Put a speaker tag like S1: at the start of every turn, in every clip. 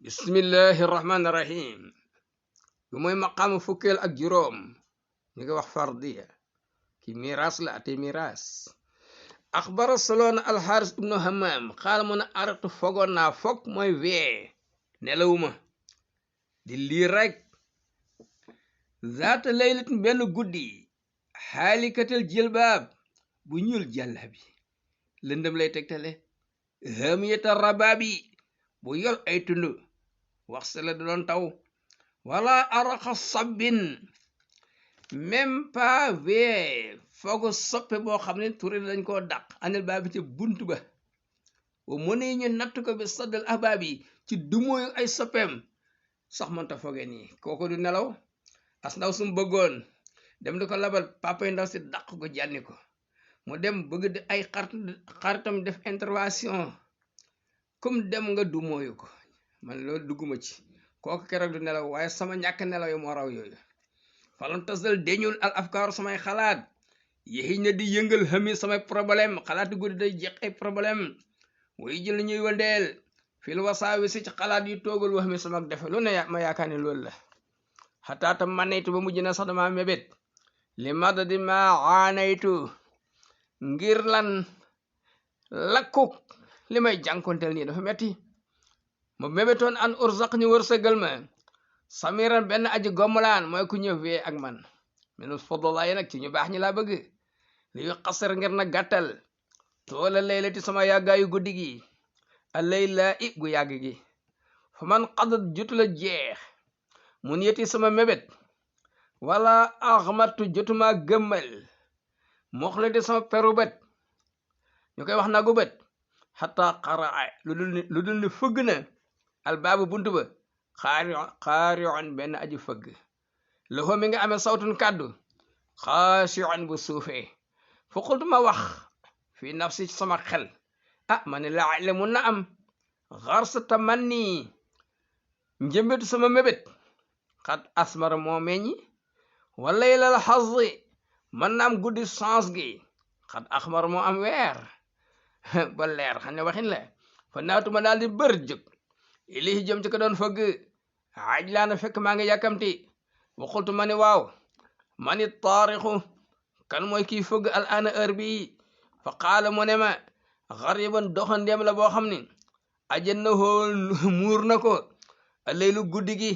S1: bismillahi rahmaani rahim bi mooy maqaamu fukkeel ak juróom ñu ngi wax fardiya ki miraas la ate miraas axbara soloona alxaaris ibnu hamaam xaala mu ne aratu fogoon naa foog mooy wee nelawuma di lii rek zaata laylatin benn guddi xaalikatal jilbaab bu ñuul jàllabi lëndëm lay tegtale hamiyata rabaabi bu yor ay tund wax se la doon taw wala araxa sabbin même pas wee foogu soppe boo xam ne turi dañ koo dàq anel baa bi te bunt ba wa mu ne ñu natt ko bi saddal ahbaab yi ci dumóoyu ay soppeem sax mënta foge nii kooku du nelaw as ndaw sum bëggoon dem di ko labal papay ndaw si dàq ko jànni ko mu dem bëgg di ay xaritam def intervention comme dem nga dumóoyu ko man loolu dugguma ci kooku keroog du nelaw waaye sama ñàkk nelaw yi moo raw yooyu falam tasal deñul al afkaaru samay xalaat yéxiñ na di yëngal xami samay problème xalaati guddi day jeex ay problème way jël ñuy wëndeel fil wasaawi si ci xalaat yu toogal wax mi sama defe lu ne ma yaakaar ne loolu la xataata manaytu ba mujj na sax dama mébét li madadi ma aanaytu ngir lan lakkuk li may jànkonteel nii dafa metti ma mébétoon an urzaq ñu wërsëgal ma samiran benn aji gommalaan mooy ku ñëw wee ak man minus fadlaayi nag ci ñu baax ñi laa bëgg li yu xasar ngir na gàttal toola laylati sama yàggaayu guddi gi a layla i gu yàgg gi fa man xadat jotu la jeex mun yeti sama mébét wala axmatu jotuma gëmmal moxlati sama peru bët ñu koy wax nagu bët xata xaraa lu dul ni fëgg na albaabu buntu ba xaarion benn aji fëgg loxo mi nga amee sawtun kàddu xaasiyon bu suufee fa qultu ma wax fii nafsi ci sama xel ma ne laale mun na am xarsa tamanni njëmbetu sama mébét xat asmara moo meññi walay lal xazi man na am guddi chance gi xat axmar moo am weer ba leer xam ne waxin la fa naatuma daal di bër jóg ilii jëm ci ko doon fëgg aaj laana fekk maa ngi yàkkamti waxultu ma ni waaw ma ni taarixu kan mooy kii fëgg al ana heure bii fa qaala mu ne ma xariban doxandéem la boo xam ni ajan na xool muur na ko allaylu guddi gi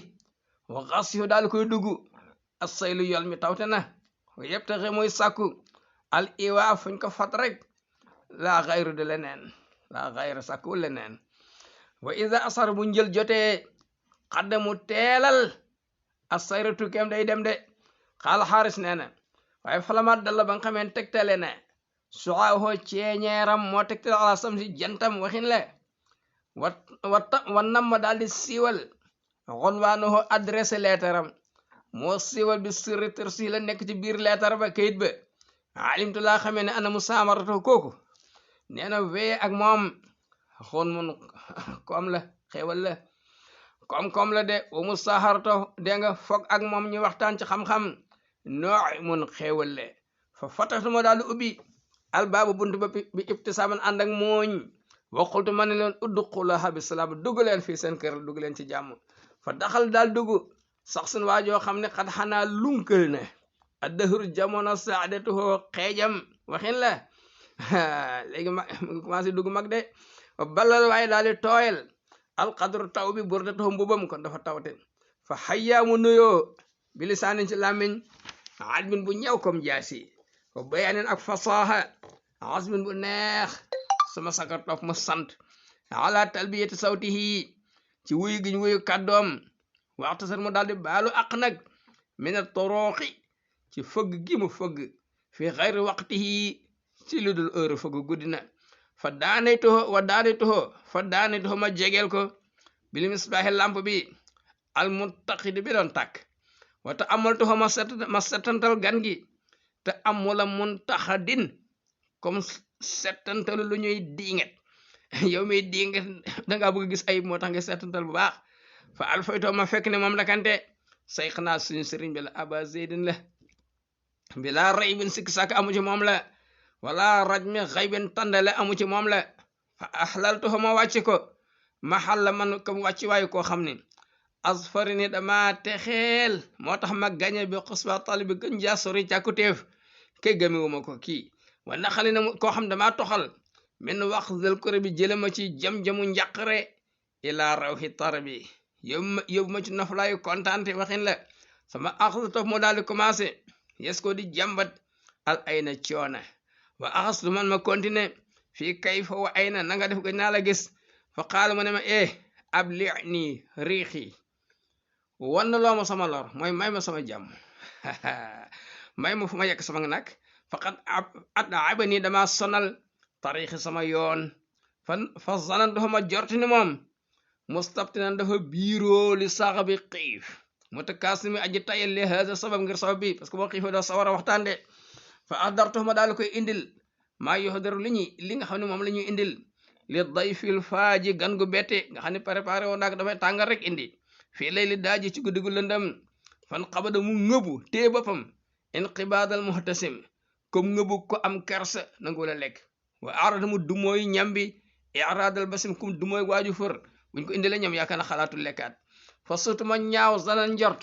S1: wa xas yu daal koy dugg assaylu yol mi tawte na wa yebtaxe muy sàkku al iwaa fuñ ko fat rek laa xayru de leneen laa xayru sàkku leneen wa iza asar bu njël jotee xadda mu teelal asayratu kem day dem de xaal xaaris nee na waaye falamaat dalla ba nga xameen tegtale ne suxaaho ceeñeeram moo tegtale ala sam si jantam waxin le wa nam ma daal di siiwal xonwaanoho adressé leetaram moo siiwal bi sirri tërsi la nekk ci biir leetar ba kayit ba alimtu laa xamee ne ana mu saamarata kooku nee na wee ak moom xoon mun koom la xewal la koom la de wa mu saxarto dégg nga foog ak moom ñu waxtaan ci xam-xam nooy mun xewal le fa fataxtu ma daal di ubbi albaabu buntu ba bi ibtisaaman ànd ak mooñ waxultu ma ne leen udxulaha bi salaam dugg leen fii seen kër dugg leen ci jàmm fa daxal daal dugg sax sun waajoo xam ne xat xanaa lunkal ne a dëhru jamono saadatuhoo xeejam waxin la léegi ma commencé dugg mag de balal waaye daal di tooyal alqadru taw bi burdatahu mbubam kon dafa tawte fa xayyaamu nuyoo bi lisaanin ci làmmiñ ajmin bu ñëw comme jaasi fa bayaanin ak fasaha asmin bu neex sama sakar tof mu sant ala talbiyati sawtihi ci wuyu giñ wuyu kàddoom waxtu sar mu daal di baalu aq nag min toroxi ci fëgg gi mu fëgg fi xayri waqtihi ci lu dul heure fëgg guddi na fa daanaytuho ma jegeel ko bil misbaahi lamp bi al muntaqid bi doon tàkk wata amaltuho ma settantal gan gi te amula muntaxadin comme settantalu lu ñuy diinget yow mi diinget dangaa bëgg gis ayib moo tax nga settantal bu baax fa alfaytoo ma fekk ne moom la kante say xanaa suñu sëriñ bi la aba zeydin la bi laa rey bin sikk sàkk amu ci moom la wala raj mi xaybin tàndale amu ci moom la fa ahlaltuhu ma wàcc ko maxal la man comme wàcci waayu koo xam ne asfari ni dama texeel moo tax ma gañe bi xusba tali bi gën jaa sori càkkuteef ke gëmiwuma ko kii wa naxali na koo xam dama toxal min wax del kore bi jële ma ci jam-jamu njàqare ilaa rawxi tar bi yóbbu ma ci noflaayu kontaante waxin la sama axasu tof moo daal di commencé yes ko di jàmbat al ayna coona wa axastu man ma continuer fii kayfa wa ayna nanga def gëj naa la gis fa qaala mu ne ma ab li nii riixi wan na loo ma sama lor mooy may ma sama jàmm may ma fu ma yekk sama nag faqat at aba nii dama sonal tariixi sama yoon fa zanan dafa ma jorti ni moom mustabtinan dafa biiroo li saaxa bi xiif mutakasimi aji tayal li hada sabab ngir sabab bi parce que boo xiifee doo sawar a waxtaan de fa ahdartuhu ma daal koy indil maa yoxdaru li nga xam ne moom la ñuy indil li dayfil faaji gan gu bette nga xam ne préparé woon naag dafay tàngal rek indi fii lay li daaji ci guddi gu lëndam fan xabada mu ngëbu tée boppam inqibaadal muhtasim comme ngëbu ko am kersa nangu la lekk wa arada mu dumooy ñambi iraadal basim kum dumooy waaju fër buñ ko indilee ñam yaakaar na xalaatul lekkaat fa sutuma ñaaw zanan njort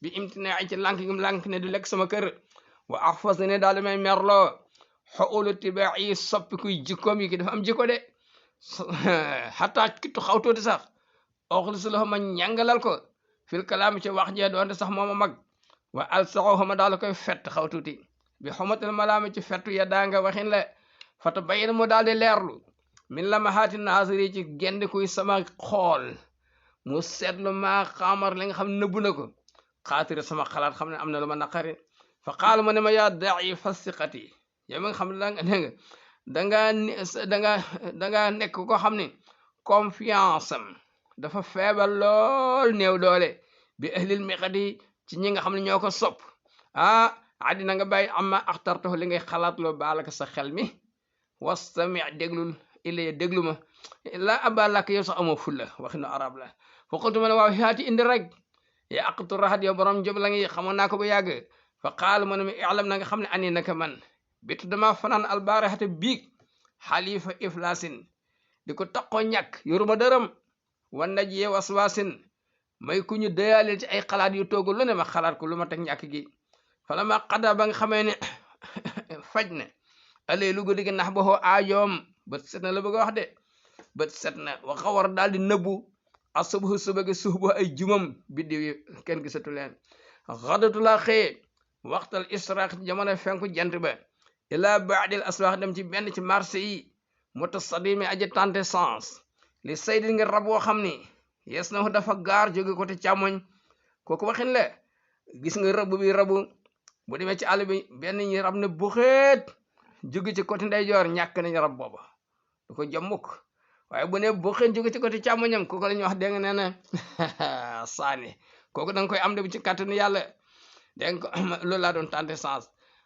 S1: bi imtinaa ci lànk ngim lànk ne du lekk sama kër wa axfas ne daal di may merloo xoolu tibaa yi soppi kuy jikkoom yi ki dafa am jikko de xataa kittu xawtuuti sax oxlisu la ma ñàngalal ko fil kalaami ci wax jee doonte sax mooma mag wa al saxoo xama daal koy fett xawtuuti bi xomatal malaami ci fettu ya daa nga waxin la fata bayin mu daal di leerlu min la ma xaati naasiri ci gend kuy sama xool mu seetlu maa xaamar li nga xam nëbbu na ko xaatiri sama xalaat xam ne am na lu ma naqari fa qaal ma ne ma yaa da'i fasiqati yow mi nga xam ne dangaa nekk ko xam ne confiance am dafa feebal lool néew doole bi ahlil miqati ci ñi nga xam ne ñoo ko sopp àddina nga bàyyi amma axtartahu li ngay xalaat loo baalaka sa xel mi wastami déglul ilay déglu ma la aba lak yow sax amoo fulla waxinu arab la fa qultu ma ne waaw haati indi rek ya aqtu rahat yow borom job la ngi xamoon naa ko ba yàgg fa qaal mu ne ma i'lam na nga xam ne ani naka man bitu dama fanaan albaarixate biig xalifa iflaasin di ko taqoo ñàkk yoruma dërëm wan najee waswaasin may ku ñu dayaaleel ci ay xalaat yu toogu lu ne ma xalaat ko lu ma teg ñàkk gi fala ma xada ba nga xamee ne faj ne alay lu guddi gi nax ba xoo aajoom bët set na la bëgg a wax de bët set na wa xawar daal di nëbbu asubuhu suba gi suubu ay jumam biddiw yi kenn gisatu leen xadatu laa xëye waxtal israaq jamono fenku jant ba ila baadil aswaax dem ci benn ci marché yi mutasadimi aji tante sens li saydin ngir rab woo xam ni yes na dafa gaar jóge côté càmmoñ kooku waxin la gis nga rab bi rabu bu demee ci àll bi benn ñi rab ne buxeet jóge ci côté ndeyjoor ñàkk nañ rab booba du ko jëm mukk waaye bu ne buxeet jóge ci côté càmmoñam kooku la ñuy wax dégg nga nee na saani kooku da nga koy am de bu ci kàttanu yàlla dégg nga loolu laa doon tante sens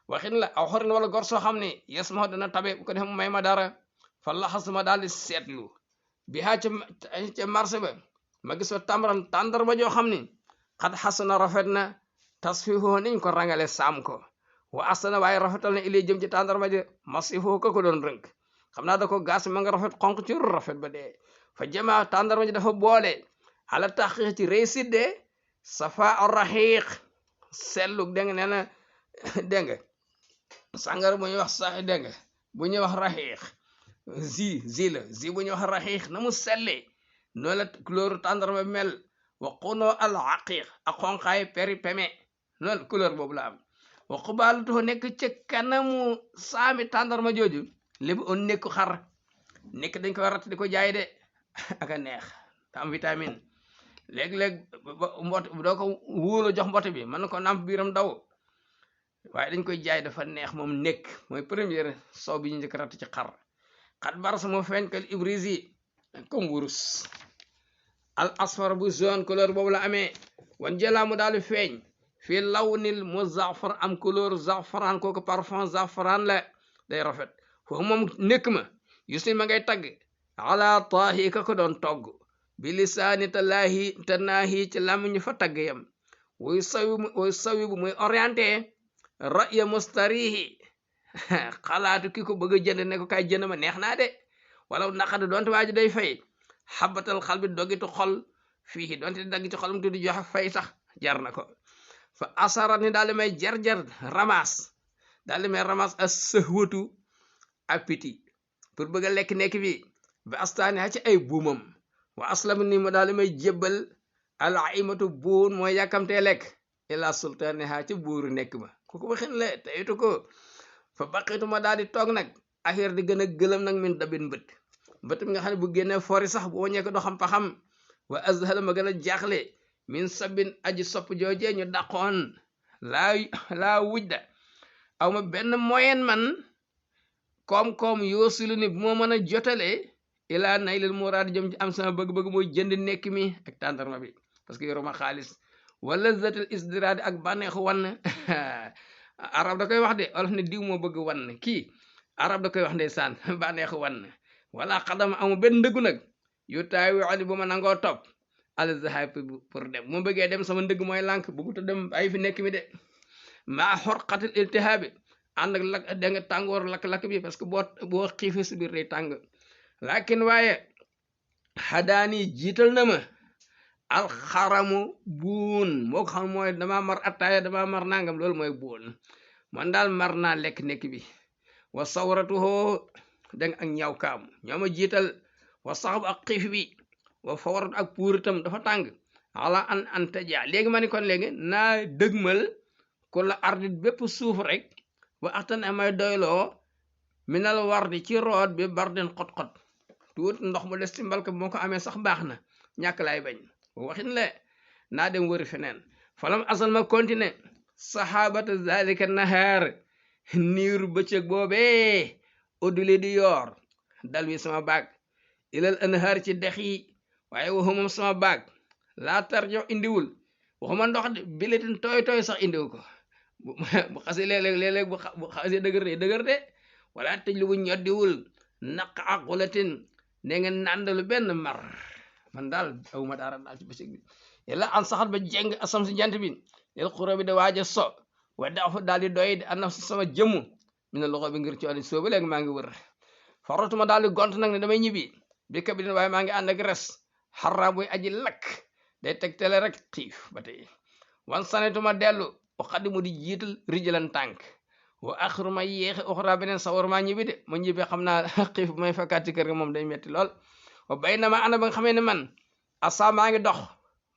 S1: waxin la aw xorin wala gor soo xam ne yes ma dana tabe bu ko def mu may ma dara fa laxas ma daal di seetlu bi haa ca marché ba ma gis fa tamran tàndarma joo xam ni xat xasana rafet na tasfihu niñ ko rangale saam ko wa asana waaye rafetal na ili jëm ci tàndarma ji masifu ko doon rënk xam naa da ko gaas ma nga rafet xonq ci rafet ba dee fa jama tàndarma ji dafa boole ala taxqiq ci réussite de safa raxiq sellu dégg nga nee na dégg nga sàngar bu ñuy wax sax dégg nga bu ñuy wax raxiq zi bu ñuy wax raxiq na mu selle noonu la couleur tàndarma mel wa qunoo al aqiq ak xonqaay peri peme noonu couleur boobu la am wa qubaalatuhu nekk ci kanamu saami tàndarma jooju lébu on nekku xar nekk dañ koy ratt di ko jaay de ak a neex te am vitamine léeg-léeg mbot doo ko wóolu jox mbote bi mën na ko namp biiram daw waaye dañ koy jaay dafa neex moom nekk mooy première soow bi ñu njëkk ratt ci xar xat barsa moo feeñ kal ibrisi comme wurus al asfar bu jaune couleur boobu la amee wan jëlaa mu daal di feeñ fii lawnil mu zafar am couleur zafaran kooku parfum zafaran la day rafet foofu moom nekk ma yusi ma ngay tagg ala taahi ka ko doon togg bi lisaani te naahi ci làmmiñu fa tagg yam wuy sawi bu muy orienté ra'ya mustarihi xalaatu ki ko bëgg a jënd ne ko kay jënd ma neex naa de wala naqadu doonte waa ji day fay xabatal xal bi dogitu xol fii donte daggiti xolam tuddi joxe fay sax jar na ko fa asara ni daal di may jar ramas daal di may ramas as sëhwatu appétit pour bëgg a lekk nekk bi ba astaani ci ay buumam wa aslam ni ma daal di may jébbal al aimatu buun mooy yàkkamtee lekk ila sultaaniha ca buuru nekk ba kooku waxin le teyitu ko fa baqitu ma daal di toog nag affaire di gën a gëlëm nag min dabin mbët mi nga xam ne bu génnee fori sax bu wañee ko doo xam paxam wa azhala ma gën a jaaxle min sabin aji sopp joojee ñu dàqoon laa wujda aw ma benn moyen man koom-koom yoosilu ni bu ma mën a jotale ilaa naylil muraad jëm ci am sama bëgg-bëgg mooy jënd nekk mi ak tàndarma bi parce que yoruma xaalis wala zatil isdiraadi ak bànneexu wann arab da koy wax de olof ne diw moo bëgg wann kii arab da koy wax ndeysaan bànneexu wann wala xadama amu benn ndëggu nag yu taawi ani bu ma nangoo topp al zahab pour dem mu bëggee dem sama ndëgg mooy lànk bëgguta dem ay fi nekk mi de maa xorqatil iltihaabi ànd ak lak da nga tàngoor lakk-lakk bi parce que boo xiifee si biir day tàng lakin waaye xadaani jiital na ma alxaramu buun moo ko xam mooy dama mar attaaya dama mar nangam loolu mooy buun man daal mar naa lekk nekk bi wa sawratuhoo danga ak ñaaw kaam ñoo ma jiital wa saxab ak xiif bi wa fawarat ak puuritam dafa tàng ala an taja léegi ma ni kon léegi naa dëgmal ku la ardit bépp suuf rek wa axtan amay doyloo minal wardi ci root bi bardin xot-xot tuut ndox mu des ci mbalka moo ko amee sax baax na ñàkk laay bañ waxin le naa dem wëri feneen falam asal ma continuer sahabata zalika nahaar niiru bëccëg boobee audule di yoor dal wi sama baag ilal anhaar ci dex yi waaye waxu moom sama baag laa tarjo indiwul waxuma ndox biletin tooy sax indiwu ko bu xasee léeg-léeg bu xasee dëgër de wala tëj lu bu ñoddiwul naq aqulatin ne nga nàndalu benn mar man daal awuma dara daal ci bëccëg bi yàlla an saxat ba jeng asam si jant bi lel xuro bi da waaja so wa dafa daal di doy di anaf si sama jëmmu mi ne loxo bi ngir cooni soo ba léegi maa ngi wër faratuma daal di gont nag ne damay ñibbi bi kabidin waaye maa ngi ànd ak res xarra buy aji lakk day teg tele rek xiif ba tey wan sanetuma dellu o xaddi mu di jiital rijalan tànk wa axiru ma yéexe oxra beneen sawar maa ñibbi de ma ñibbi xam naa xiif bu may fekkaat ci kër ga moom day metti lool wa bay na ma ana ba nga xamee ne man asa maa ngi dox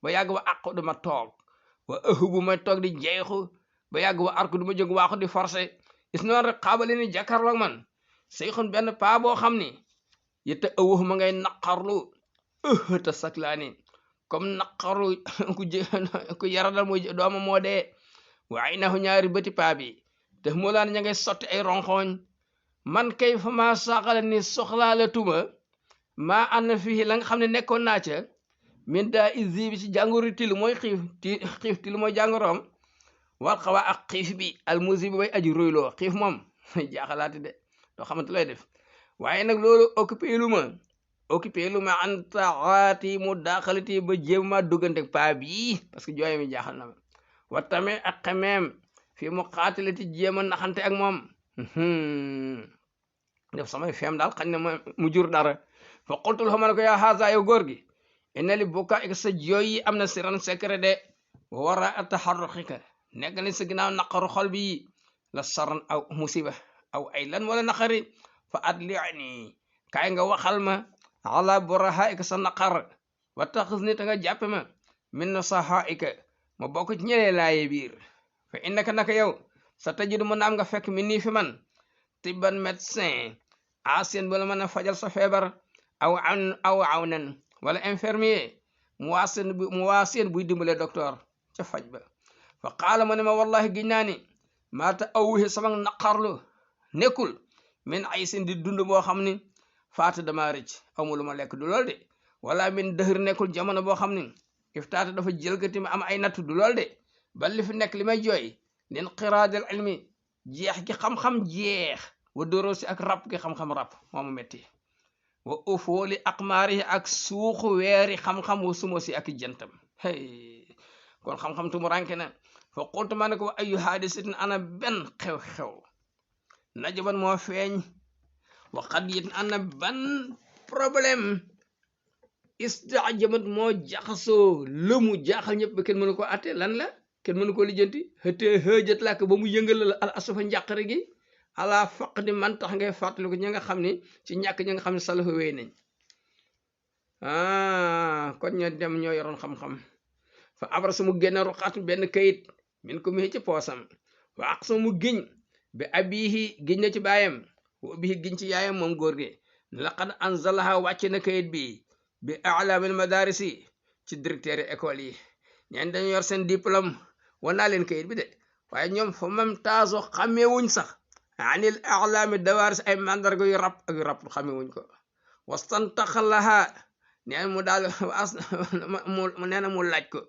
S1: ba yàgg ba àqu duma toog wa ëhubu may toog di jeexu ba yàgg ba arku duma jóg waaxu di forcé is noonu rek xaabali ni jàkkaarloog man seyxun benn paa boo xam ni yëtta ëwux ma ngay naqarlu ëhëta saklaani comme naqarlu ku yaradal muy dooma moo dee waaye naxu ñaari bëti paa bi te moo laan ña ngay sotti ay ronxooñ man kay fa maa saaxale ni soxlaala tuma maa ànd fii la nga xam ne nekkoon naa ca min daa isi bi ci jàngoro til mooy xiif til mooy jàngoroom wal xawaa ak xiif bi almusi bi bay aji royloo xiif moom jaaxalaati de doo xamante lay def waaye nag loolu occupé lu ma an taxaati mu daaxalati ba jéem ma duggante paa bii parce que jooye mi jaaxal na ma wa tamit ak xemeem fii mu xaatalati jéem a naxante ak moom def samay feem daal xañ na mu jur dara fa qultul xama ne ko yaa xaasa yow góor gi ina li bukka ik sa jooy yi am na siran secret de wara a taxarruxika nekk ni sa ginnaaw naqaru xol bi la saran aw musiba aw ay lan wala naqari fa adli'ni kaay nga waxal ma ala burahaika sa naqar wa taxis ni ta nga jàppe ma min nasahaika ma bokk ci ñëlee laaye biir fa innaka naka yow sa tajidu mu naam nga fekk mi nii fi man tibban médecin asien bala mën a fajal sa feebar aw awnan wala infirmier mu waasien buy dimbale docteur ca faj ba fa qaala mu ne ma wallahi giñ naa ni maata awuhi sama naqarlu nekkul min ay sin di dund boo xam ni faata dama rëcc amu lu ma lekk du lool de wala min dëhër nekkul jamono boo xam ni iftaata dafa jëlgati ma am ay nattu du lool de bal li fi nekk li may jooy leen xiraadal ilmi jeex gi xam-xam jeex wa dorosi ak rab gi xam-xam rab moomu metti wa ufooli aqmaari ak suuxu weeri xam-xam wa sumosi ak jantam hey kon xam-xam tumuranke na fa qultu ma ne ko wa ayu haadisatin ana benn xew-xew najaban moo feeñ wa qadiyatin ana ban problème istajamat moo jaxasoo lëmu jaaxal ñëpp ba kenn mënu ko atte lan la kenn mënu ko lijjanti xëtee xëjat làkk ba mu yëngal la al asufa njàqare gi ala faq di man tax ngay fàttaliku ñi nga xam ne ci ñàkk ñi nga xam ne salafa wéy nañ kon ñoo dem ñoo yoroon xam-xam fa abrasa mu génn ruqaat benn kayit min ko mi ci poosam wa aqsa mu giñ bi abihi giñ na ci baayam wa abihi giñ ci yaayam moom góor gi laqad anzalaha wàcce na kayit bi a'lamil madarisi ci directeur école yi ñeen dañu yor seen diplôme wanaa leen kayit bi de waaye ñoom fa mam taaso xameewuñ sax anil a'lami dawaris ay mandarga yu rab ak yu rab xamewuñ ko wastantaxalaha neen mu daal mu nee na mu laaj ko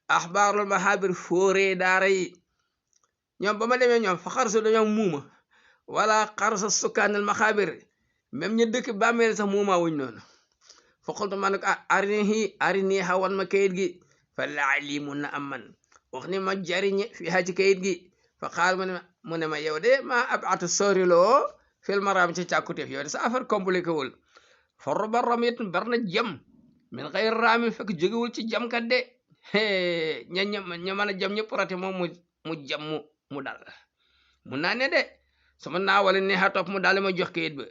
S1: axbaarul mahabir fóoree daara yi ñoom ba ma demee ñoom fa xarsu dañoo muuma wala xarsa sukkaanil maxaabir même ñu dëkk bàmmeel sax muuma wuñ noonu fa xultu ma ne ko arini xawan ma kayit gi fa laali mun na am man wax ni ma jariñe fi haa ci kayit gi fa xaal mu ne ma yow de ma ab atu soriloo fil maraam ci càkkuteef yow de sa affaire compliqué wul fa roba ram it bar na jam min xëy raami fekk jógewul ci jamkat de ña mën a jam ñëpp rate moom mu jam mu dal mu naa ne de sama naawale neexa topp mu daal ma jox kayit ba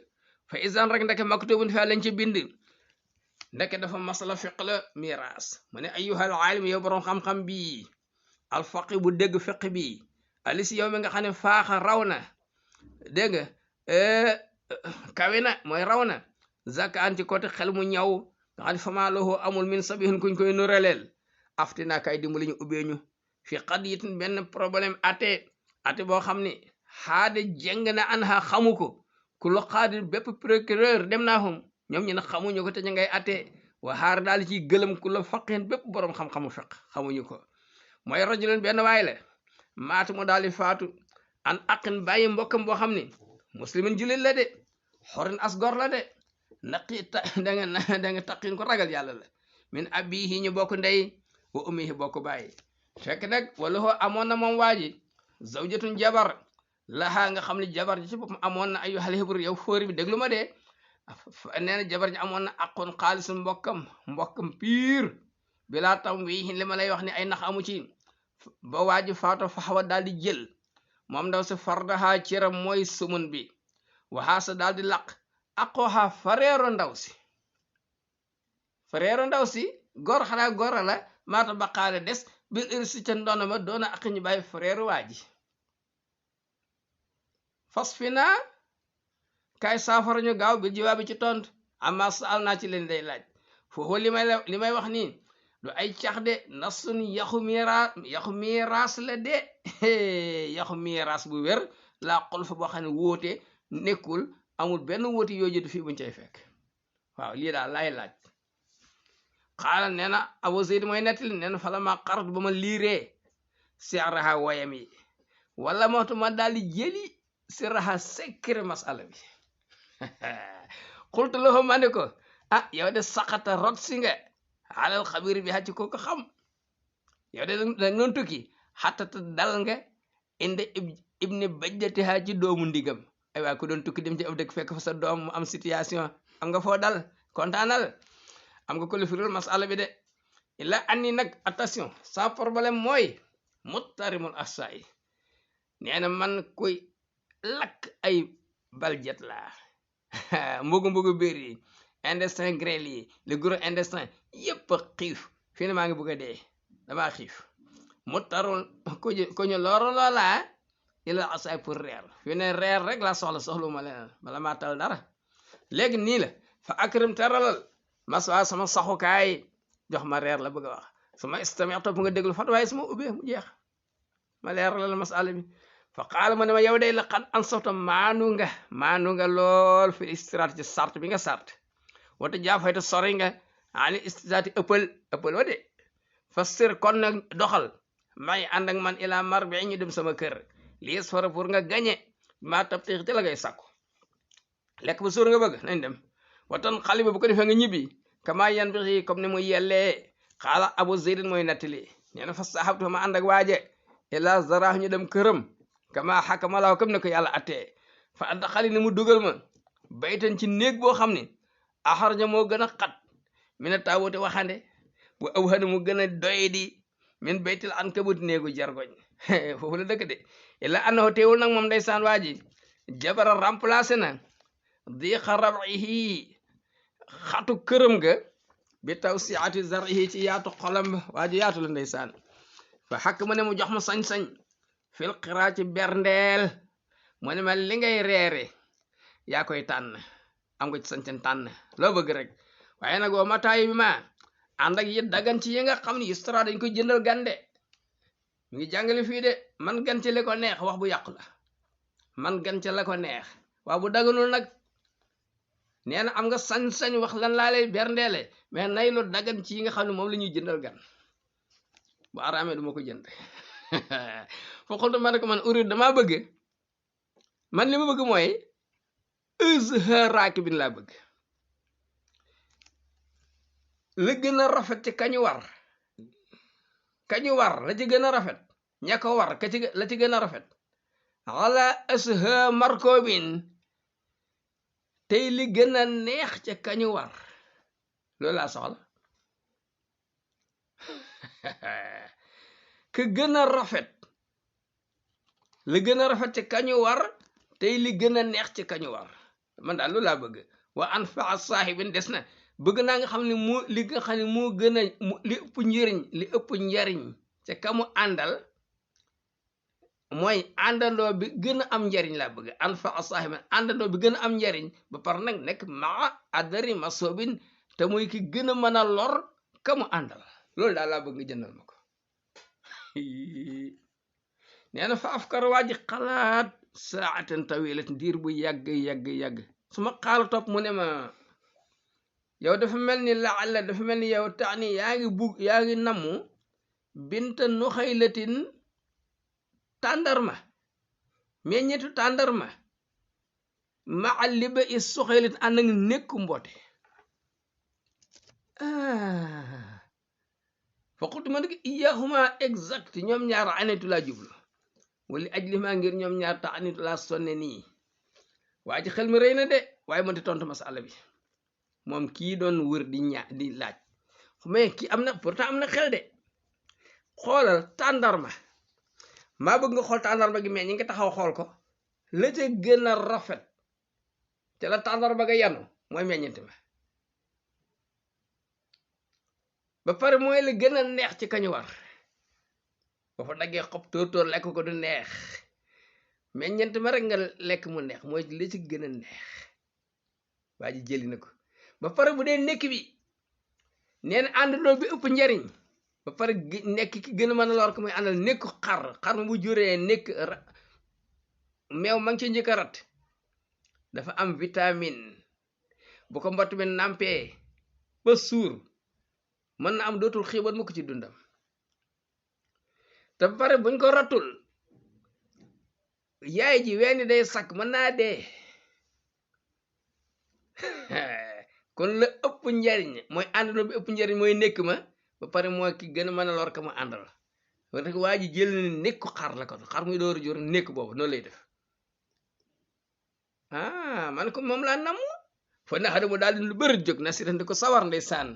S1: fa isan rek ndeke maktubun fi lañ ci bind ndeke dafa masala fiq la miraas mu ne ayyuhal alim yow borom xam-xam bi alfaqi bu dégg fiq bi alisi yow mi nga xam ne faaxa raw na dégg nga kawe na mooy raw na zakaan ci côté xel mu ñaw nga xam ne fama lahu amul min sabihin kuñ koy nuraleel aftina kay dimbali ñu ubbee ñu fi qadiyatin benn problème ate boo xam ne xaade jeng na an ha xamu ko ku lo xaadi bépp procureur dem naa xum ñoom ñu ne xamuñu ko te ñu ngay ate wa xaar daal ciy gëlëm ku la faqeen bépp boroom xam-xamu fiq xamuñu ko mooy rajulen benn waay la maatu mu daal di faatu an aqin bàyyi mbokkam boo xam ne muslimin julit la de xorin as gor la de naqi da nga taqin ko ragal yàlla la min abihi ñu bokk ndey wa ummihi bokk bàyyi fekk nag wala hoo amoon na moom waa ji zawjatun jabar laxaa nga xam ne jabar ji ci boppam amoon na ayu xale xibur yow fóori bi déglu ma de nee na jabar ji amoon na aqun xaalis mbokkam piir bilaa tam wii li ma lay wax ni ay nax amu ci ba waa ji faato faxawa daal di jël moom ndaw si fardaha ciram mooy sumun bi waxaasa daal di laq aqoxa fareero ndaw si gor xanaa gora la maata baqaale des bil irsi ca ndono ma doona aqi ñu bàyyi fareero waa ji fas fi naa kay saafara ñu gaaw bi jiwaabi ci tont amma saal naa ci leen day laaj foofu li may wax nii du ay cax de nasun yaxu miiraas la de yaxu miiraas bu wér laa xol fa boo xam ne wóote nekkul amul benn wóote yoo jëtu fii buñ cay fekk waaw lii daal laay laaj xaala nee na Abu Zayd mooy nettali nee na fala ma xarat ba ma liiree siraha woyam yi wala moxtu ma daal di jëli siraha secret masala bi xultu la ma ne ko yow de saxata rot si nga alal xabir bi xacci ko xam yow de da noon tukki xattata dal nga inde ibni bajjati ha ci doomu ndigam ay waa ku doon tukki dem ci ab dëkk fekk fa sa doom mu am situation am nga foo dal kontaanal am nga ko lu firil masala bi de illa anni nag attention sans problème mooy muttarimul asay nee na man koy lakk ay baljet la mbugu biir yi intestin grêle yi le gros intestin yépp xiif fii ne maa ngi bëgg a dee damaa xiif muttarul ko ñu looro loola illa asay pour reer fii ne reer rek la soxlu ma leneen bala maa tal dara léegi nii la fa akrim teralal maswa sama saxukaay jox ma reer la bëgg a wax sama istami topp nga déglu fat waaye sama ubbee mu jeex ma leeralal masala bi fa qaala ma ne ma yow day la xan an softa maanu nga lool fi istiraat ci sart bi nga sart wata jaafayta sori nga ani istiraati ëppal wa de fa sir kon nag doxal may ànd ak man ila mar bi ñu dem sama kër liis fara pour nga gañe maa tab tixi te la ngay sàkku lekk ba suur nga bëgg nañ dem watan xali bi bu ko defee nga ñibbi kama yan bi comme ni muy yellee xaala Abu Zaydin mooy nettali nee na fa saxabtu ma ànd ak waaje ila zaraax ñu dem këram kama xakama laaw comme ne ko yàlla attee fa adda xali ni mu dugal ma baytan ci néeg boo xam ne axar ña moo gën a xat mina taawuti waxande bu awhana mu gën a doy di min baytil ankabut néegu jargoñ foofu la dëkk de illa annahu teewul nag moom ndeysaan waa ji jabara remplacé na diqa rabihi xatu këram ga bi tawsiati zarihi ci yaatu xolam waa ji yaatu la ndeysaan fa xakk mu ne mu jox ma sañ-sañ fil xiraa ci berndeel mu ne ma li ngay reere yaa koy tànn am nga ci sañ-sañ tànn loo bëgg rek waaye nag woo mataayi bi ma ànd ak yi dagan ci yi nga xam ne istra dañ koy jëndal gande mi ngi jàngale fii de man gan ci li ko neex wax bu yàqu la man gan ci la ko neex waaw bu daganul nag nee na am nga sañ-sañ wax lan laa lay berndeele mais nay lu dagan ci yi nga xam ne moom la ñuy jëndal gan bu araamee du ma ko jënd foo xultu ma ne ko man urid damaa bëgg man li ma bëgg mooy izhar bin laa bëgg la gën a rafet ci kañu war la ci gën a rafet ña ko war la ci gën a rafet ala asha markobin tey li gën a neex ca kañu war loolu laa soxla ka gën a rafet la gën a rafet ca kañu war tey li gën a neex ca kañu war man daal loolu laa bëgg wa anfaa saahibin des na bëgg naa nga xam ne li nga xam ne moo gën a li ëpp njariñ ca kamu àndal mooy àndandoo bi gën a am njariñ laa bëgg anfaa saahibin àndandoo bi gën a am njariñ ba par nag nekk maa adari masobin te muy ki gën a mën a lor kamu àndal loolu daal laa bëgg nga jëndal ma ko nee na fa afkar waa ji xalaat saatan tawilat ndiir bu yàgg su ma xaal topp mu ne ma yow dafa mel ni laalla dafa mel ni yow tax ni yaa ngi namu binta nuxaylatin tàndarma meññetu tàndarma maa liba is soxaylat ànd ak nekku mboote fa xultu ma nag iyahuma exact ñoom ñaar anetu laa jublu wala ajlima ngir ñoom ñaar tax anetu laa sonne nii waa ji xel mi rëy na de waaye mënti tontu masala bi moom kii doon wër di laaj mais kii am na pourtant am na xel de xoolal tàndarma maa bëgg nga xool tàndarma gi mais ñi nga taxaw xool ko la ca gën a rafet te la tàndarma ga yanu mooy meññeent ma ba pare mooy la gën a neex ci kañu war ba fa daggee xob tóor lekk ko du neex meññeent ma rek nga lekk mu neex mooy la ci gën a neex waa ji jëli na ko ba pare bu dee nekk bi nee na àndandoo bi ëpp njariñ ba pare nekk ki gën a mën a lor ko muy àndal nekku xar mu bu juree nekk meew ma ngi ci njëkk a rat dafa am vitamine bu ko mbott bi nampee ba suur mën na am dootul xiibat mu ko ci dundam te ba pare buñ ko ratul yaay ji weeni day sakk mën naa dee kon la ëpp njariñ mooy àndandoo bi ëpp njariñ mooy nekk ma ba pare mooy ki gën a mën a lor ka ma àndal rek waa ji jël na nekku xar la ko xar muy door jur nekk boobu noonu lay def man ko moom laa nam fa naxari mu daal di lu bëri jóg na si di ko sawar ndeysaan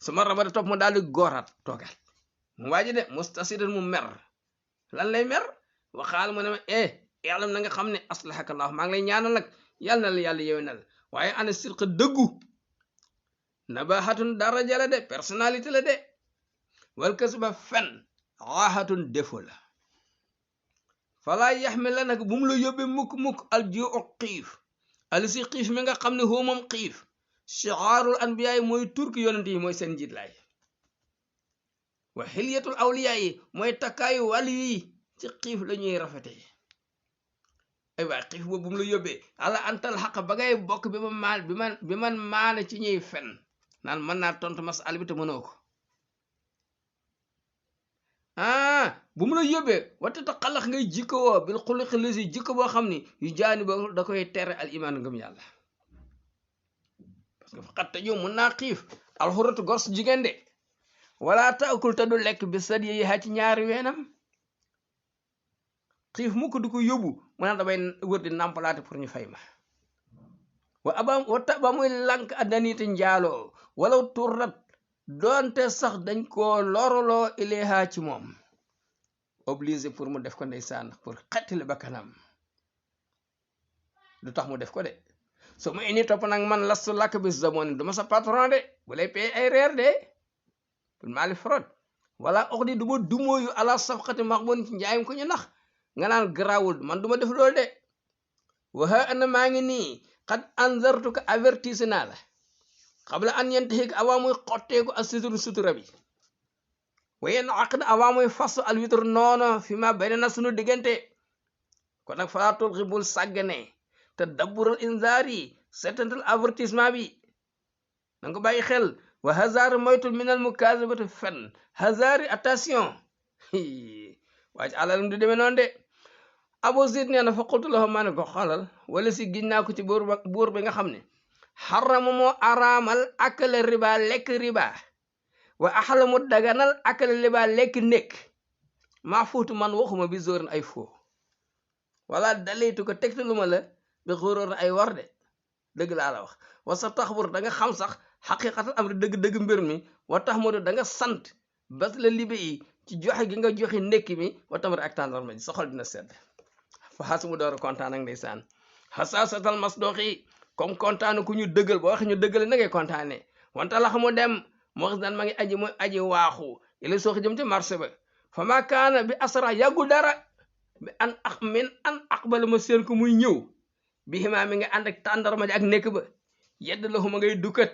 S1: su ma rabada topp mu daal di gooraat toogaat mu waa ji de mustasidan mu mer lan lay mer waxaal mu ne ma yàlla na nga xam ne aslahaka allah maa ngi lay ñaanal nag yàlla na la yàlla yewenal waaye ana sirqa dëggu nabahatun daraja la de personnalité la de wal kasba fen aahatun défaut la falaa yaxmil la nag bu mu la yóbbee mukk al jiu xiif ali si xiif mi nga xam ne hoo moom xiif shi'aarul anbiyaa yi mooy turki yonent yi mooy seen njiit laay wa xilyatul awliyaa yi mooy takkaayu wàll yi ci xiif la ñuy rafetee ay waay xiif boobu bu mu la yóbbee ala antal xaq ba ngay bokk bi man maana ci ñuy fen naan mën naa tontu masal bi te mënoo ko bu mu la yóbbee watata xalax ngay jikko woo bil xuluqi lisi jikko boo xam ni yu jaani ba da koy tere al imaan ngëm yàlla parce que faqat te yow mën naa xiif alxuratu gors jigéen de wala taakul te du lekk bi sat yi ci ñaari weenam xiif mu ko du ko yóbbu mu naan damay wër di nàmpalaate pour ñu fay ma wata ba muy lank addanite njaaloo walaw turrat doonte sax dañ koo loroloo ileha ci moom obligé pour mu def ko ndeysaan pour xettali bakkanam du tax mu def ko de so ma ini topp nag man lastu lakk bis zamoni duma sa patron de bu lay pay ay reer de bul maali fraude wala ox di duma dumóoyu ala safxati max boon ci njaayam ko ñu nax nga naan grawul man duma def loolu de waxa ana maa ngi nii xad anzartuka avertise naa la xabla an yentahik avant muy xotteeku ak sutura bi wayen aqd avant muy fasu alwitr noono fi ma bayna na sunu diggante kon nag falaa tulxi bul sàggane te dabbural inzaar yi seetantal avertissement bi nanga ko bàyyi xel wa hazar moytul minal mukazabati fen hazari attention waa ci àlalam du demee noonu de Abu Zayd nee na fa qultu lahu maa ne ko xoolal wala si giñ naa ko ci buur bi nga xam ne xarama moo araamal akala riba lekk riba wa axala mu daganal akala riba lekk nekk maa fuutu man waxuma bi zorin ay foo wala dalaytu ko tegtalu ma la bi xuróor na ay war de dëgg laa la wax wa sa taxbur da nga xam sax xaqiqatal amri dëgg mbir mi wa tax moo da nga sant bas la libe yi ci joxe gi nga joxe nekki mi wa tamari ak tàndarma ji sa xol dina sedd fa xas mu door a kontaan ak ndeysaan xasaasatal mas doxi comme kontaan ku ñu dëggal boo waxe ñu dëggale na ngay kontaane wanta la xamu dem moo xis naan ma ngi aji mooy aji waaxu ila sooxi jëm ci marché ba fa ma kaana bi asra yàggul dara bi an aqbala ma seen ko muy ñëw bi ximaa mi nga ànd ak tàndarma ji ak nekk ba yedd la xuma ngay dukkat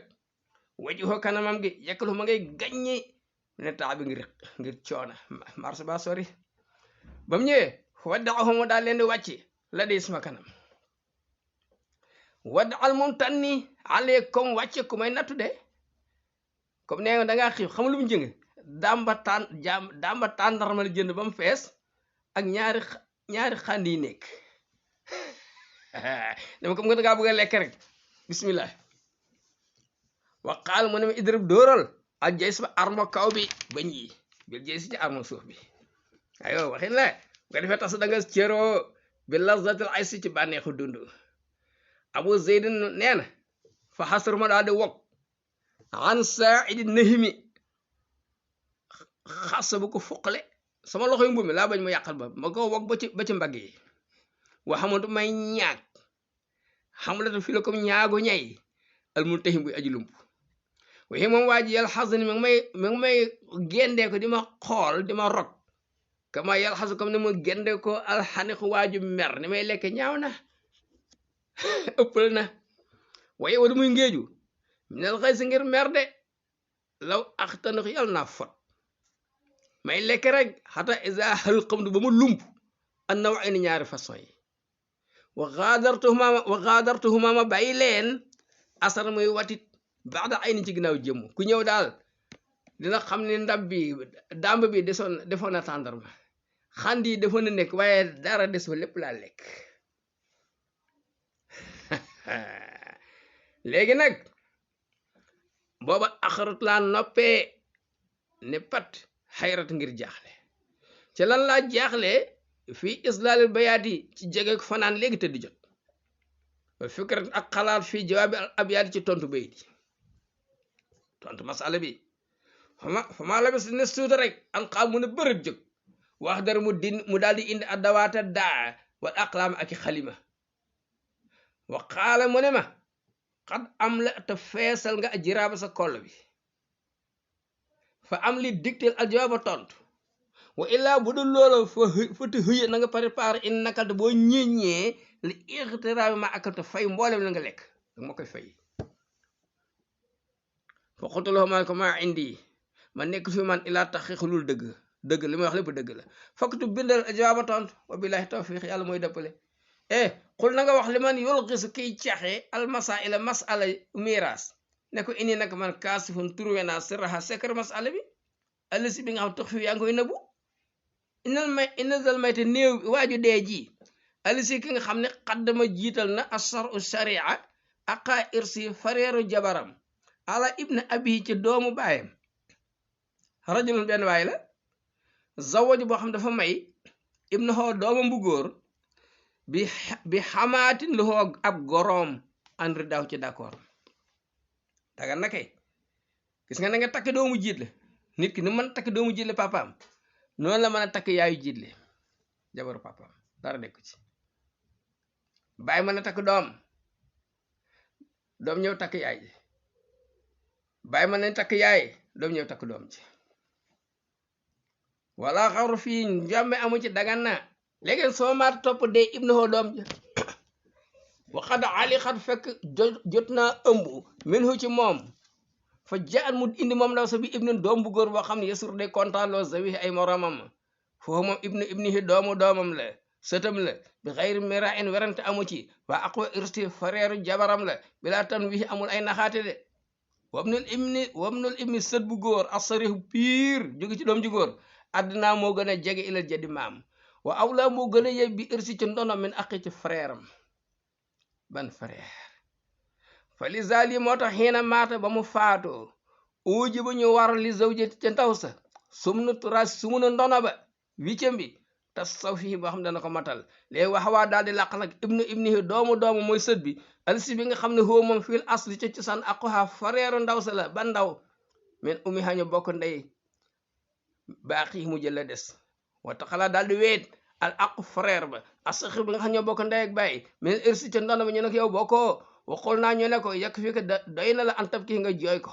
S1: waji xoo kanamam gi yekk la xuma ngay gaññi ne taa bi ngir coona marché ba sori ba mu ñëwee waddaxahu mu daal leen di wàcc la di sama kanam waddaxal moom tànni ale comme wàcce ku may nattu de comme nee da ngaa xiif xam lu mu jëng damba tàndarma la jënd ba mu fees ak ñaari xànd yi nekk dama comme nga dangaa bëgg a lekk rek bismillah wa qaal mu ne ma idrib dóoral ak jay sa armo kaw bi bañ yi bil jay si ci armo suuf bi ayo waxin la nga defee tax da nga cëroo bi lazzatil ay si ci bànneexu dund Abu Zayd nee na fa xasar ma daal di wog an saidi nahimi xasa bu ko foqale sama loxo yu mbumi laa bañ mu yàqal ma ko wog ba ci mbagg yi waxamatu may ñaag xamulata fi la comme ñaagu ñay al muntahim buy aji lump waxi moom waa ji yàlla xas ni mi ngi may gendee ko di ma xool di ma rog kama yàlla xasu comme ni mu gendee ko alxaniqu waaju mer ni may lekk ñaaw na ëppal na waaye wadu muy ngéeju minel xëy si ngir mer de law axtanux yàlla naa fot may lekk rek xata isa xal xam du ba mu lump an na wax ni ñaari façon yi wa xaadartuhuma ma bàyyi leen asar muy watit baax da ay ni ci ginnaaw jëmm ku ñëw daal dina xam ne ndab bi dàmb bi defoon na tàndarma xand yi defoon na nekk waaye dara desoo lépp laa lekk léegi nag booba axarut laa noppee ne pat xayrat ngir jaaxle ci lan laa jaaxle fii islaalil bayaati ci jege ko fanaan léegi tëdd jot ba fikrat ak xalaat fii jawaabi abyaati ci tontu bayit yi tontu masala bi fa ma la bis ne suuta rek an xaam mu ne bërët jóg wax dara mu daal di indi addawaata daa wal aqlaam ak i xalima wa qaala mu ne ma xad am la te feesal nga jiraaba sa koll bi fa am li digteel aljawaaba tontu wa illaa bu dul loola fa te hëye na nga préparé in nakalte boo ñeññee li ixtiraabi ma akalte fay mboolem la nga lekk danga ma koy fay fa xutuloo ma ko maa indi ma nekk fi man ilaa taxiixulul dëgg li may wax lépp dëgg la faktu bindal jawaaba tontu wa billahi tawfiq yàlla mooy dëppale xul na nga wax li man yulxisu kiy caxe almasaila masala miras ne ko ini nag man kaasifun trouvé naa sirraha secret masala bi alisi bi nga xam tux fi yaa ngi koy nëbbu inal mayte néew waaju dee ji alisi ki nga xam ne xaddama jiital na asar u sharia aqa irsi fareeru jabaram ala ibn abi ci doomu baayam rajulun benn waay la zawaju boo xam dafa may ibn xoo doomam bu góor bi xamaatin lu xoo ab goroom ànd daaw ci d'accord dagan na kay gis nga na nga takk doomu jiitle nit ki ni mën a takk doomu jiitle papaam noonu la mën a takk yaayu jiitle jabaru papaam dara nekku ci bàyyi mën a takk doom ñëw takk yaay ji bàyyi mën nañ takk yaay doom ñëw takk doom ci wala xaru fii njombe amu ci dagan na léegi soo maat topp dee ibnu hoo doom ji waxada ali xat fekk jot naa ëmb min hu ci moom fa jaan mu indi moom ndaw sa bi ibnu doom bu góor boo xam ne yesur day kontaan loo zawi ay moromam foofu moom ibnu doomu doomam la sëtam la bi xayri mira in werante amu ci waa aqwa irsti fareeru jabaram la bilaa tan wi amul ay naxaate de wabnul ibni sët bu góor asarih piir jóge ci doom ju góor àddina moo gën a jege ilal jadi maam wa awla moo gën a yey bi irsi ci ndono min aqi ci frère am ban frère fa li zali moo tax xiina maata ba mu faatoo uji bu ñu war li zawjati ca ndaw sa sumnu turas sumuna ndono ba huitième bi tas saw fii boo xam dana ko matal léegi wax waa daal di làq nag ibnihi doomu mooy sët bi alsi bi nga xam ne xoo moom fil asli ca cosaan aquha frère ndaw sa la ba ndaw men umi xañu bokk ndey baaxi mu jël la des wata xalaa daal di weet al aqu frère ba asaxir bi nga xam ñoo bokk ndey ak bàyyi men irsi ca ndono ba ñu ne ko yow bokkoo waxul naa ñu ne ko yàq fi ko doy na la antab kii nga jooy ko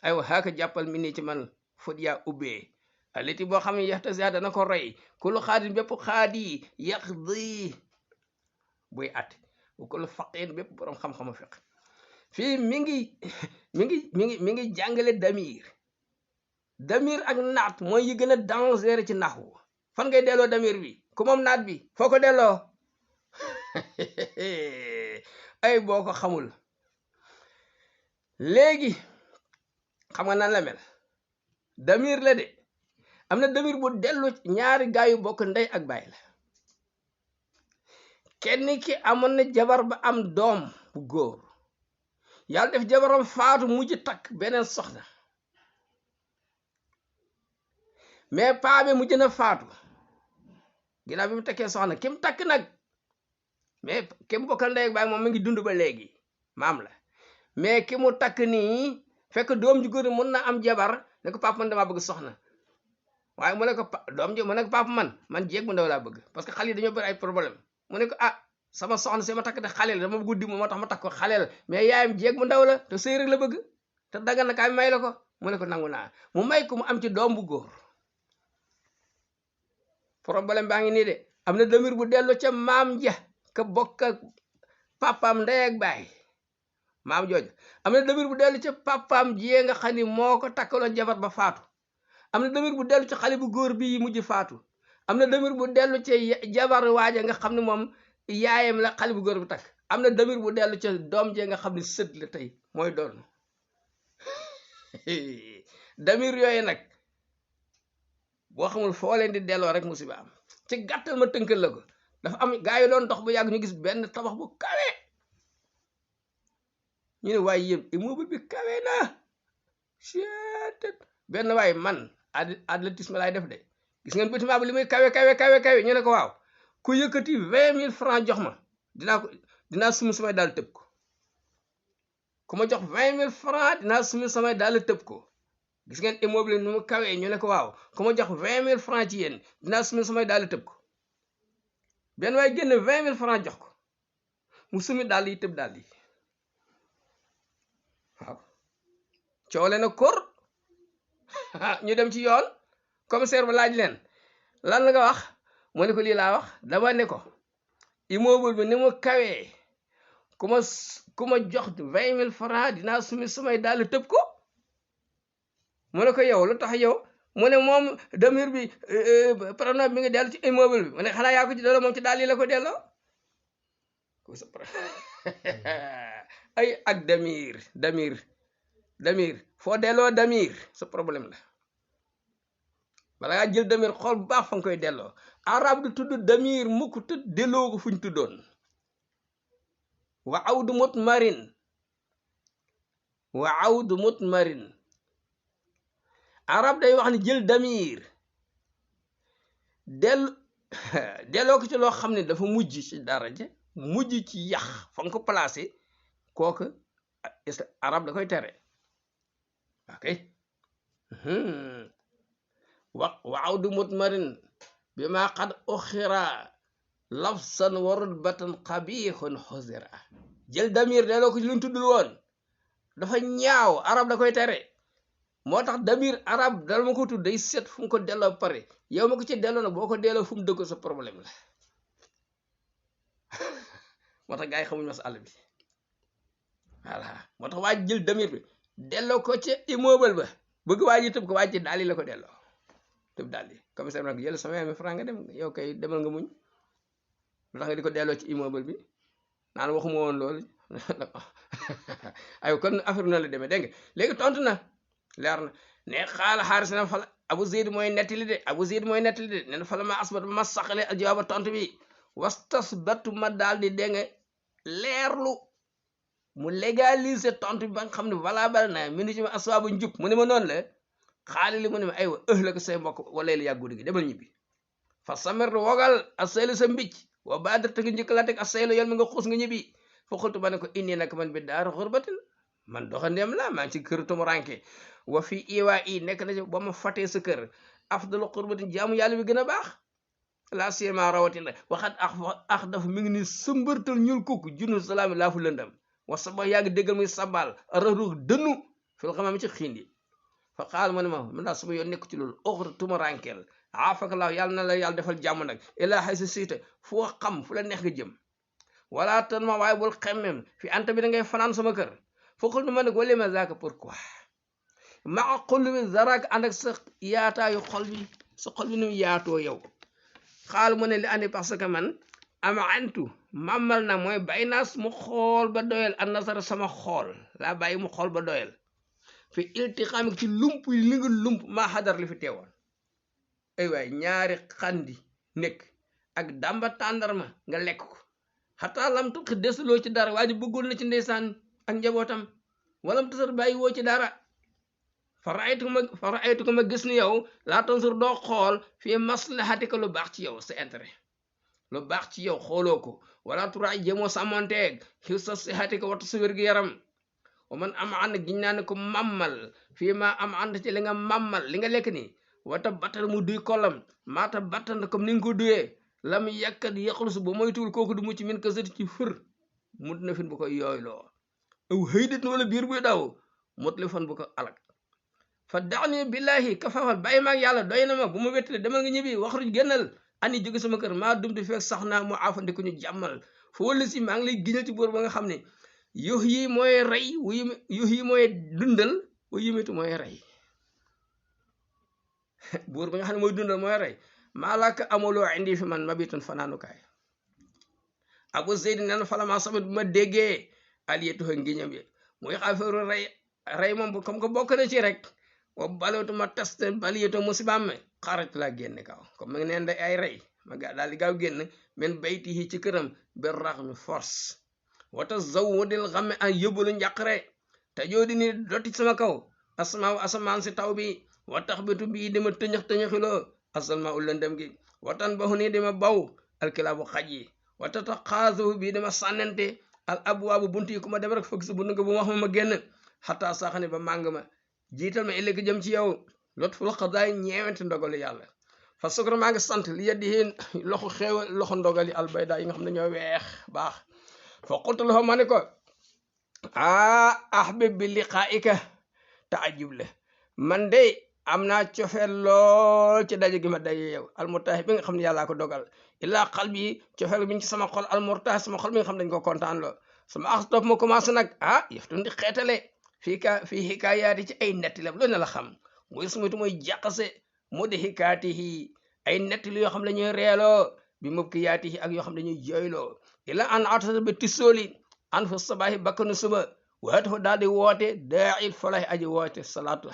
S1: aywa xaaka jàppal mi nii ci man fut yaa ubbee aliti boo xam ne yaxta sia dana ko roy kulu xaadin bépp xaadi yàq di buy at bu kulu faqin bépp borom xam-xama fiq fii mi ngi jàngale damir ak naat mooy yi gën a danger ci naxwu fan ngay delloo damir bi ku moom naat bi foo ko delloo ay boo ko xamul léegi xam nga nan la mel damir la de am na damir bu dellu ñaari gaay yu bokk ndey ak baay la kenn ki amoon na jabar ba am doom bu góor yàlla def jabaram faatu mujj takk beneen soxna mais paa bi mujj na faatu ginnaaw bi mu takkee soxna kim takk nag mais kim bokkal ndey ak baay moom mi ngi dund ba léegi maam la mais ki mu takk nii fekk doom ju góor mën na am jabar ne ko papa man damaa bëgg soxna waaye mu ne ko doom ji mu ne ko papa man jéeg bu ndaw laa bëgg parce que xale yi dañoo bëri ay problème mu ne ko ah sama soxna si ma takk te xaleel dama guddi moo tax ma takk ko xaleel mais yaayam jéeg bu ndaw la te sëy rek la bëgg te dagan na kaay may la ko mu ne ko nangu naa mu may ko mu am ci doom bu góor problème baa ngi nii de am na damir bu dellu ca maam ja ka bokk ak papaam ndey ak baay maam jooju am na damir bu dellu ca papaam jiyee nga xam ni moo ko takkaloon jabar ba faatu am na damir bu dellu ca xale bu góor bii mujj faatu am na damir bu dellu ca jabar waaja nga xam ne moom yaayam la xale bu góor bu takk am na damir bu dellu ca doom jee nga xam ne sët la tey mooy doon damir yooyu nag boo xamul foo leen di delloo rek musiba am ci gàttal ma tënkal la ko dafa am gaa yi doon dox bu yàgg ñu gis benn tabax bu kawe ñu ne waaye yéen immeuble bi kawe na benn waaye man athlétisme laay def de gis ngeen bâtiment bi li muy kawe ñu ne ko waaw ku yëkkati 20 000 francs jox ma dinaa sumi samay daal tëb ko ku ma jox 20 000 francs dinaa sumi samay daal tëb ko gis ngeen immeuble nu mu kawee ñu ne ko waaw ku ma jox 20 000 francs ci yéen dinaa sumi samay daal tëb ko benn waaye génn 20 000 francs jox ko mu sumi daal yi tëb daal yi waaw coole na kor ñu dem ci yoon commissaire ba laaj leen lan la nga wax mu ne ko lii laa wax dama ne ko immeuble bi ni mu kawee ku ma jox 20 000 francs dinaa sumi samay daal tëb ko mu ne ko yow lu tax yow mu ne moom damir bi pronom bi nga dellu ci immeuble bi mu ne xanaa yaa ko ci delloo moom ci daal yi la ko delloo ay ak damir foo delloo damir sa problème la bala ngaa jël damir xool bu baax fa nga koy delloo arab du tudd damir mukk te delloo ko fuñ tuddoon wa awdu mutmarin arab day wax ni jël damir delloo ko ci loo xam ne dafa mujj ci daraja mujj ci yax fa nga ko placé kooku arab da koy tere ok waaw du mutmarin bi ma qad uxira lafsan warut batan xabixun xusira jël damir delloo ko ci luñ tuddul woon dafa ñaaw arab da koy tere moo tax damir arab dal ma ko tudd day seet fu mu ko delloo pare yow ma ko ci delloo nag boo ko delloo fu mu dëgg sa problème la moo tax gars yi xamuñ masala bi voilà moo tax waa jël damir bi delloo ko ci immeuble ba bëgg waa ji tëb ko waa ji daal la ko delloo tëb daal di commissaire nag jël sama 20 francs nga dem yow kay demal nga muñ lu tax nga di ko delloo ci immeuble bi naan waxuma woon loolu ay kon affaire na la demee dégg nga léegi tontu na leer na ne xaala xaaris na fala abu zeyd mooy nettali de nen fala ma asbat ba ma saxale al jawaaba tontu bi wastasbatu ma daal di dégg nga leerlu mu légaliser tontu bi ba nga xam ne valable na mi ni ci ma asbaabu njub mu ne ma noonu la xaali li mu ne ma aywa la ko say mbokk wala la yàggu gi demal ñibbi fa samirtu wogal asaylu sa mbicc wa baadar te nga njëkkalante ak asaylu yoon mi nga xuus nga ñibbi fa xultu ba ne ko inni nag man bi daar xurbatin man doxandeem la maa ngi ci kër tumuranke wa fi iwaa i nekk na ci ba ma fatee sa kër afdalu xurbatin jaamu yàlla bi gën a baax la siema rawatina waxat ax dafa mi ngi ni sëmbërtal ñul kukk junnu salaami laa fu lëndam wa saba yaa ngi déggal muy sabal raruux dënnu fil xamaam ci xiindi fa xaal ma ne ma man daal sama yoon nekk ci loolu oxra tumurankeel aafaka laaw yàlla na la yàlla defal jàmm nag ilaa xay sa siita foo xam fu la neex nga jëm wala tan ma waaye bul xemmem fi anta bi da ngay fanaan sama kër foqul nu ma nag wala ma zaaka pourquoi maa xol bi zarak ànd ak sa yaataayu xol bi sa xol bi nu yaatoo yow xaal mu ne li andi parce que man ama antu mamal na mooy bàyyi naas mu xool ba doyal an nasara sama xool laa bàyyi mu xool ba doyal fi iltiqaam ci lump yi li nga lump maa xadar li fi teewoon ay waay ñaari xandi nekk ak damba tàndarma nga lekk ko xataa lam tuqi desuloo ci dara waa ji bëggoon na ci ndeysaan ak njabootam walam tasar bàyyi woo ci dara fa raaytu ko ma gis ni yow laa tansur doo xool fii maslahatika lu baax ci yow sa intérêt lu baax ci yow xooloo ko wala turaay jéemoo sàmmonteeg xiw sa sihatika wattu sa wér-gu-yaram wa man am ànd giñ naa ne ko mammal fii ma am ànd ci li nga mammal li nga lekk nii wata battal mu duy kollam maata battal comme ni nga ko duyee lam yàkkat yaqlusu ba moytuwul kooku du mucc min ka sëti ci fër mut na fin bu ko yooyloo aw xëydit na wala biir buy daw mut li fan bu ko alak fa daani billahi kafafal bàyyi maag yàlla doy na ma bu ma wettale demal nga ñibbi waxruj génnal ani jóge sama kër maa dumti fekk sax naa mu aafandi ko ñu jàmmal fa wala si maa ngi lay giñal ci boor ba nga xam ne yux yi mooy rey yux yi mooy dundal wa yumitu mooy rey buur ba nga xam ne mooy dundal mooy rey maa laka amuloo indi fi man mabitun fanaanukaay abu zeyd nen falama sama bu ma déggee aliyatuha ngiñam yi muy xaafaru rey moom comme que bokk na ci rek wa balootu ma test baliyatu musibaam me xarat laa génn gaaw comme ma ngi neen day ay rey ma daal di gaaw génn men bayti yi ci këram bir raxmi force wata zawudil xamme an yóbbalu njàqare te joo di ni dotti sama kaw asmaaw asamaan si taw bi wa tax bitu bii dima tëñëx-tëñëxiloo asalma u lëndëm gi watan baxu nii dima baw alkilaabu xaj yi wata tax xaasahu bii dima sànnante al abwaabu bunt yi ku ma dem rek fëgg si bunt nga bu wax ma génn xataa saxani ba màng ma jiital ma ëllëg jëm ci yow lot ful xadaay ñeewante ndogali yàlla fa sukra maa ngi sant li yeddi yi loxo xeew loxo ndogali albayda yi nga xam ne ñoo weex baax fa qultu lahu ma ni ko ahbib bi liqaa'ika taajub la man de am naa cofeel lool ci daje gi ma daje yow almurtaahi bi nga xam ne yàllaa ko dogal illaa xal bi cofeel bi ci sama xol almurtaahi sama xol bi nga xam dañ ko kontaan loo sama ax topp ma commencé nag yëftu ndi xeetale fii xikaayaati ci ay nettilam loolu na la xam muy sumatu mooy jàqase mu di xikaatihi ay nettali yoo xam ne ñuy reeloo bi mub ki yaatihi ak yoo xam ne ñuy jooyloo ila an atasa ba tissooli an fa sabaahi bakkanu suba waatu fa daal di woote daa'il falahi aji woote salaatu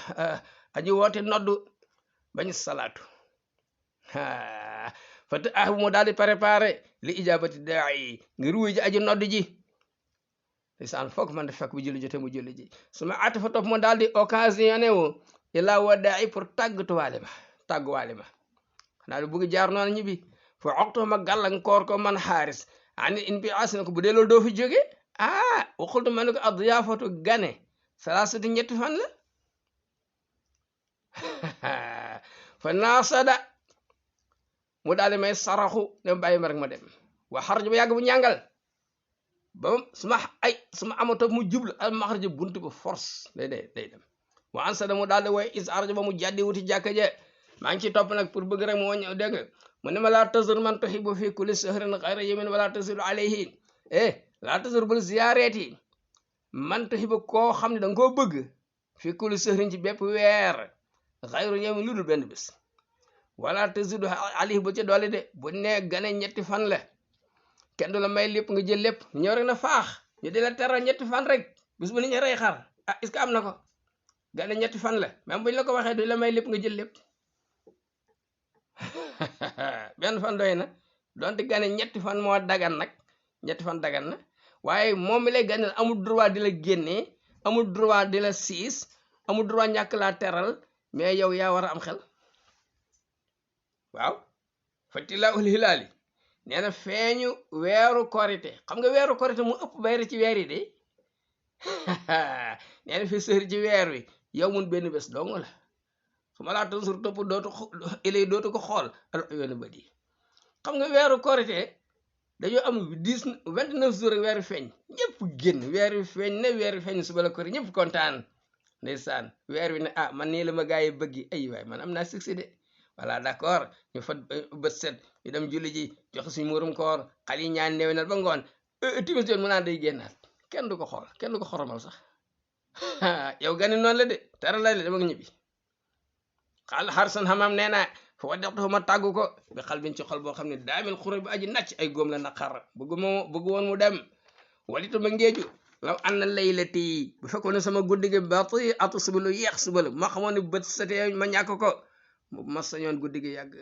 S1: aji woote noddu bañu salaatu fa te mu daal di préparé li ijabati daa'i ngir wuy ji aji noddu ji lisaan foog man de fekk bu julli jote mu julli ji su ma ati fa topp mu daal di occasionné wu ila wa daa'i pour tàgguwaale ma xanaa lu bugg jaar noonu ñibbi fa oxtu ma gàllankoor ko man xaaris ani in bi asina ko bu dee loolu doo fi jóge waxultu ma ne ko addiyaafatu gane salaasati ñetti fan la fa naasada mu daal di may saraxu ne bàyyi ma rek ma dem waa xaraju ba yàgg bu ñàngal ba suma amato mu jublu al maxaraju buntu ba force day dem wa ansada mu daal di woy is araju ba mu jàddi wuti jàkka je maa ngi ci topp nag pour bëgg rek mu wañ dégg nga mu ne ma laa tasur man tuhibbu fi kulli shahrin xayra yamin wala tasur alayhi laa tasur bul ziyaareeti man tuhibbu koo xam ne da nga koo bëgg fi kulli shahrin ci bépp weer xayru yamin lu dul benn bés wala tasur alayhi bu ci doole de bu ne gane ñetti fan la kenn du la may lépp nga jël lépp ñëw rek na faax ñu di la teral ñetti fan rek bis bu ni ñu rey xar est-ce que am na ko gane ñetti fan la même buñ la ko waxee du la may lépp nga jël lépp benn fan doy na donte gane ñetti fan moo dagan nag ñetti fan dagan na waaye moom mi lay ganel amul droit di la génnee amul droit di la siis amul droit ñàkk laa teral mais yow yaa war a am xel waaw fatila ul hilaali nee na feeñu weeru korite xam nga weeru korite mu ëpp bayre ci weer yi de nee na fi sëri ci weer wi yow mun benn bés dong la su ma laa tansur topp dootu ko xool al yoonu bët yi xam nga weeru korite dañoo am 29 jours weer wi feeñ ñëpp génn weer wi feeñ ne weer wi feeñ suba la korite ñëpp kontaan ndeysaan weer wi ne man nii la ma gaa yi bëggi ay waay man am naa succès de voilà d'accord ñu fa bët set ñu dem julli ji joxe suñu muurum koor xal yi ñaan newenal ba ngoon timis yoon mu naan day génnaat kenn du ko xool kenn du ko xoromal sax yow gani noonu la de tara la dama nga ñibbi xaal xarsan xamam nee naa fa wa dextu ma tàggu ko bi xal biñ ci xol boo xam ne daamel xure bi aji nacc ay góom la naqar bëgg woon mu dem walitu ma ngeeju law an na laylati bu fekkoon ne sama guddi gi bati atu suba lu yeex suba la ma xamoon ne bët setee ma ñàkk ko ma sañoon guddi gi yàgg